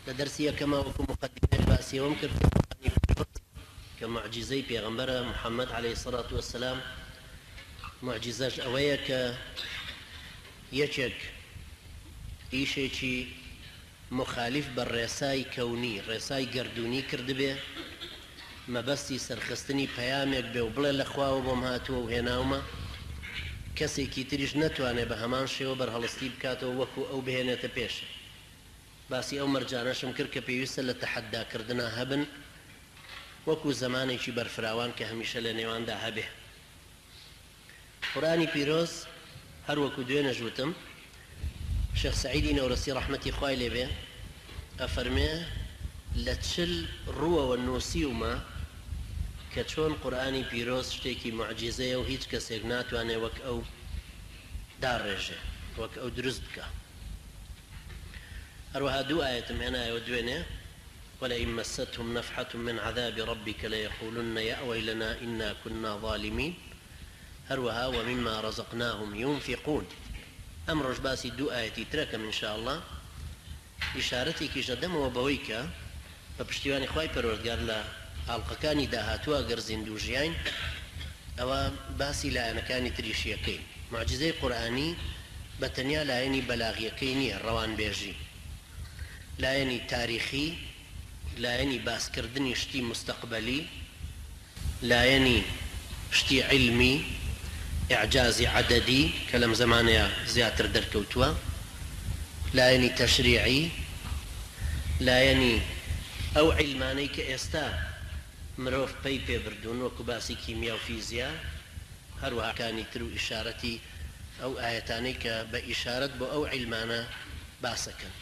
لە دەرسی یەکەما وەکو موقەدیمەیەک باسی ئەوەم کرد کە قورئانی پیرۆز کە موعجیزەی پێغەمبەرە محمد علیە الصلوە والسلام موعجیزەش ئەوەیە کە یەکێک ئیشێکی موخالیف بە ڕێسای کەونی، ڕێسای گەردوونی کردبێ، مەبەستی سەرخستنی پەیامێک بێ و بڵێ لە خواوە بۆم هاتووە و هێناومە، کەسێکی تریش نەتوانێ بە هەمان شێوە بەرهەڵستی بکاتەوە وەکو ئەو بهێنێتە پێشێ. باسی ئەو مەرجانەشم کرد کە پێویستە لە تەحەدا کردنا هەبن وەکو زمانێکی بەرفراوان کە هەمیشە لە نێواندا هەبێ. قورئانی پیرۆز هەر وەکو دوێنێش وتم شێخ سەعیدی نەورەسی ڕەحمەتی خوای لێ بێ ئەفەرمێ لە چل ڕووەوە نووسیومە کە چۆن قورئانی پیرۆز شتێکی موعجیزەیە و هیچ کەسێک ناتوانێ وەک ئەو داڕێژێ وەک ئەو دروست بکا. هەروەها دوو ئایەتم هێنایەوە دوێنێ، ولئن مستهم نفحة من عذاب ربک لیقولن یاویلنا انا کنا ظالمین، هەروەها ومما رزقناهم ینفقون. ئەمڕۆش باسی دوو ئایەتی ترەکەم ان شاء اللە، ئیشارەتێکیش ئەدەمەوە بەوەی کە بە پشتیوانی خوای پەروەردگار لە ئاڵقەکانی داهاتووا گەر زیندوو ژیاین ئەوا باسی لایەنەکانی تریشی ئەکەین. موعجیزەی قورئانی بە تەنیا لایەنی بەلاغیەکەی نیە، ڕەوانبێژی، لایەنی تاریخی، لایەنی باسکردنی شتی موستەقبەلی، لایەنی شتی عیلمی، ئیعجازی عەدەدی کە لەم زەمانەیا زیاتر دەرکەوتووە، لایەنی تەشریعی، لایەنی ئەو عیلمانەی کە ئێستا مرۆڤ پەی پێ بردوون وەکو باسی کیمیا و فیزیا، هەروەها کانی تر و ئیشارەتی ئەو ئایەتانەی کە بە ئیشارەت بۆ ئەو عیلمانە باسەکەن.